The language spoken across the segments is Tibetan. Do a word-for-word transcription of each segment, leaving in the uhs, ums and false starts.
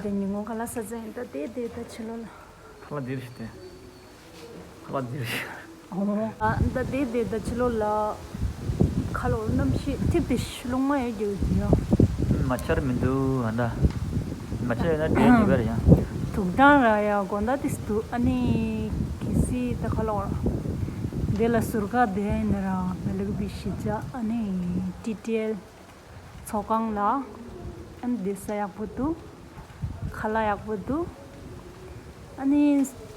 དེ་ཉིན་མོ་ཁ་ལག་ཟ་ཚན་ད་དེ་དེ་ད་ཕྱི་ལོགས་ལ། ཁ་ལག་འདིར་ཞིག་སྟེ། ཁ་ལག་འདིར་ཞིག་ཨོ། ཨ་ད་དེ་དེ་ད་ཕྱི་ལོགས་ལ། ཁ་ལོགས་གནམ་གཤིས་ཐིབས་ཏེ་ཤི་ལུང་མ་ཡོད་རྒྱུ་ཡོད་ཡ། མ་ཆར་མི་འདུག་ཨ་ད། མ་ཆར་ཡོད་ན་དྲན་གྱི་བར་ཡང་། དུག་སྦྲང་ར་ཡ་དགོང་དག་ཏིས་འདུག་ཨ་ནི་གལ་སྲིད་ད་ཁ་ལོགས་ར། དེ་ལ་ཟུར་ཁ་དེ་ཡིན་ན་ར་མེ་ལུག་པི་ཤི་ཅག་ཨ་ནི་ཏི་ཏེལ། ཚོགས་ཁང་ལ། ཨན་དེ་ས་ཡག་པོ་འདུག་ཁ་ལག་ཡག་པོ་འདུག་ཨ་ནི་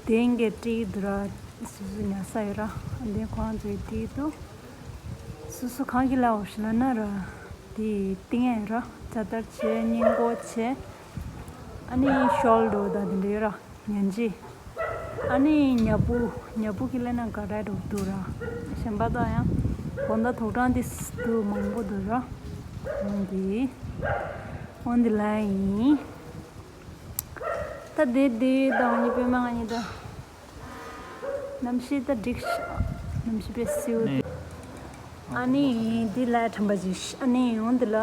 དེང་གི་ཏྲི་འདུག་ར། སུ་སུ་ཉལ་ས་ཡོད་ར། ཨན་དེ་ཁོ་རང་ཚོའི་ཏྲི་འདུག་སུ་སུ་གང་གི་ལའོ་ཤི་ལ་ན་ར། དེ་ཏིང་ཡ་ཡོད་ར། ཇ་དར་ཆེ་སྙིང་གོ་ཆེ། ཨ་ནི་ཤོལ་འདུག་ད་དེ་འདྲ་ཡོད་ར། ཉན་ཅི། ཨ་ནི་ཉ་བུ། ཉ་བུ་གི་ལས་ན་ག་རེ་འགྲོ་འདུག་ར། གཞན་པ་དག་ཡང་། དགོང་དག་དུག་སྦྲང་འདི་སུ་མང་པོ་འདུག་ར། འོན་ཏེ། འོན་ཏེ་ལ་ཡིན། ད་དེ་དེ་དང་ཉི་པའི་མ་ང་ཉི་ད། གནམ་གཤིས་ད་འགྲིག་ཤག་གནམ་གཤིས་དཔེ་སེའུ་འདུག་ཨ་ནི་འདི་ལ་ཁྲམ་པ་ཅིག་ཨ་ནི་འོན་ཏེ་ལ།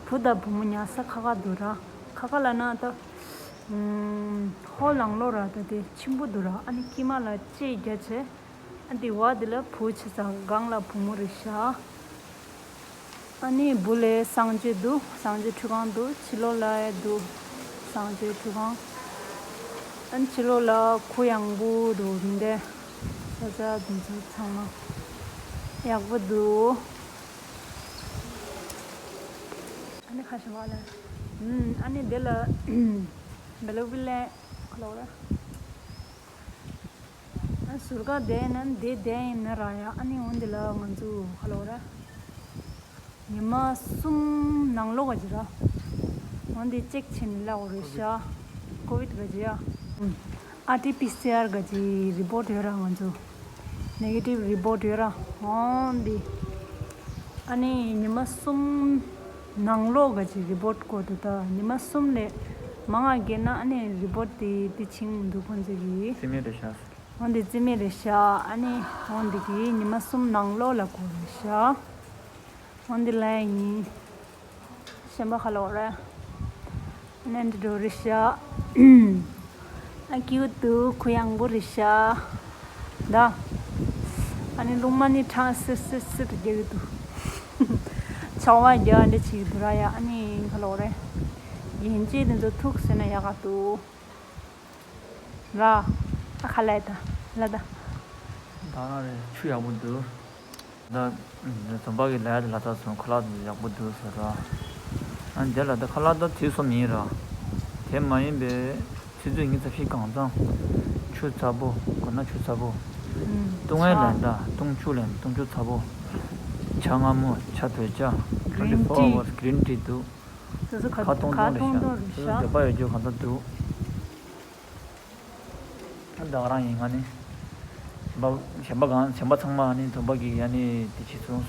བུ་དང་བུ་མོ་ཉལ་ས་ཁ་ཁ་འདུག་ར། ཁ་ཁ་ལ་ན་ད། ཧོ་ལང་ལོ་ར་ད་དེ་ཆེན་པོ་འདུག་ར། ཨ་ནི་དཀྱིལ་མ་ལ་ལྕེ་རྒྱ་ཆེ། ཨ་དེ་བ་དེ་ལ་བུ་ཆེ་ཚང་སྒང་ལ་བུ་མོ་རེད་ཤག་ཨ་ནི་བུ་ལས་གསང་སྤྱོད་འདུག་གསང་སྤྱོད་ཁྲུས་ཁང་འདུག་ཕྱི་ལོགས་ལ་ཡ་འདུག་གསང་སྤྱོད་ཁྲུས་ཁང་། ཨ་ནི་ཕྱི་ལོགས་ལ་གུ་ཡངས་པོ་འདུག་མི་འདྲ། ས་ཆ་འདི་ཚོ་ཚང་མ་ཡག་པོ་འདུག་ཨ་ནི་ཁ་ཤས་བ་ལ། ཨ་ནི་དེ་ལ་བེ་ལོ་བི་ལེ་ཁ་ལོ་ར། ཨ་ཟུར་ཀ་དེ་ན་དེ་དེ་ཡིན་ན་ར་ཡ། ཨ་ནི་འོན་དེ་ལ་ང་ཚོ་ཁ་ལོ་ར། ཉི་མ་གསུམ་ནང་ལོགས་ཀ་ཅི་ར། འོན་དེ་ཅེག་ཆེན་ལ་འོ་རེ་ཤ། ཀོ་བིད་ག་ཅི་ཡ། ཨ་ཊི་པི་སི་ཨར་ག་ཅི་རི་པོར་ཡོད་ར་ང་ཚོ། ནེ་གེ་ཊིབ་རི་པོར་ཡོད་ར། འོན་དེ། ཨ་ནི་ཉི་མ་གསུམ་ནང་ལོགས་ག་ཅི་རི་པོར་དགོས་འདུག་ད་ཉི་མ་གསུམ་ལས་མང་ང་བརྒལ་ན་ཨ་ནི་རི་པོར་དེ་དེ་ཆིང་འདུག་ཁོང་ཚོ་གི། རྩིས་མེད་རེད་ཤག་འོན་ཏེ་རྩིས་མེད་རེད་ཤག་ཨ་ནི་འོན་ཏེ་གི་ཉི་མ་གསུམ་ནང་ལོགས་ལ་དགོས་རེད་ཤག་འོན་ཏེ་ལ་ཡིན། གཞན་པ་ཁ་ལོ་རེད། ཨ་ནི་འདི་འགྲོ་རེད་ཤག་ཨ་ཀིའུ་ཏུ་གུ་ཡངས་པོ་རེད་ཤག་ད། ཨ་ནི་རླུང་མ་ནི་གྲང་སིར་སིར་སིར་རྒྱག་གི་འདུག་ཆར་པ་རྒྱག་འདྲ་བྱེད་ཀྱི་འདུག་ར་ཡ། ཨ་ནི་ཁ་ལོ་རེད། ཡིན་གཅིག་དེ་ཚོ་ཐུག་ཟེར་ན་ཡག་ག་འདུག་ར། ཨ་ཁ་ལ་ད་ལ་ད། ད་རེད་ཆུ་ཡག་པོ་འདུག་ད་འཛོམས་པ་གི་ལ་ཡ་དེ་ལ་ད་སོང་ཁ་ལག་དེ་ཡག་པོ་འདུག་ཟེར་ར། ཨ་འདི་ལ་ད་ཁ་ལག་ད་དུས་གསུམ་ཡིན་ར། དེ་མ་ཡིན་པའི་ཆུ་ཚོད་ཉི་ཤུ་རྩ་བཞི་གང་ཚང་། ཆུ་ཚ་པོ་དགོས་ན་ཆུ་ཚ་པོ། བཏུང་བའི་ལན་ད་བཏུང་ཆུ་ལན་བཏུང་ཆུ་ཚ་པོ། ཇ་མངར་མོ་ཇ་དོད་ཇ། Green tea. Twenty four hours green tea འདུག་སོ་སོ་ཁ་ཁ་ཐོང་ཐོང་རེད་ཤག་སོ་སོ་འདོད་པ་ཡོད་རྒྱུ་གང་ཚང་འདུག་ཨ་ད་ག་རང་ཡིན་ང་ནི། གཞན་པ་གཞན་པ་གང་གཞན་པ་ཚང་མ་ཨ་ནི་འཛོམས་པ་གི་ཨ་ནི་དེ་བྱེད་སོང་།